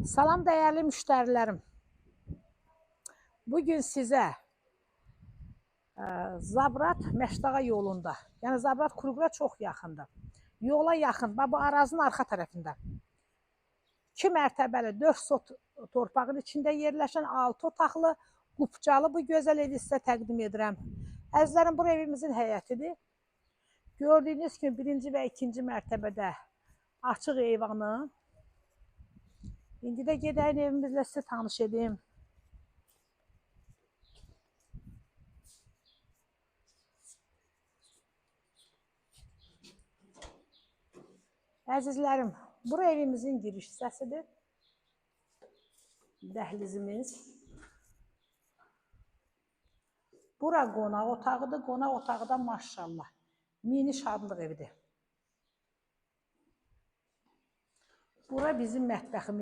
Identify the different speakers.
Speaker 1: Salam dəyərli müştərilərim. Bugün sizə Zabrat Məşdağa yolunda, yəni Zabrat Kruqura çox yaxındır. Yola yaxın, bax bu arazinin arxa tərəfində. 2 mərtəbəli 4 sot torpağın içində yerləşən 6 otaqlı, qupcalı bu gözəl evi sizə təqdim edirəm. Əzizlərim, bu evimizin həyətidir. Gördüyünüz kimi birinci və ikinci mərtəbədə açıq eyvanı. İndi də gedəyin evimizlə sizi tanış edim. Əzizlərim, bura evimizin giriş hissəsidir. Dəhlizimiz. Bura qonaq otağıdır. Qonaq otağı da maşallah mini şadlıq evidir. Bura bizim mətbəximiz.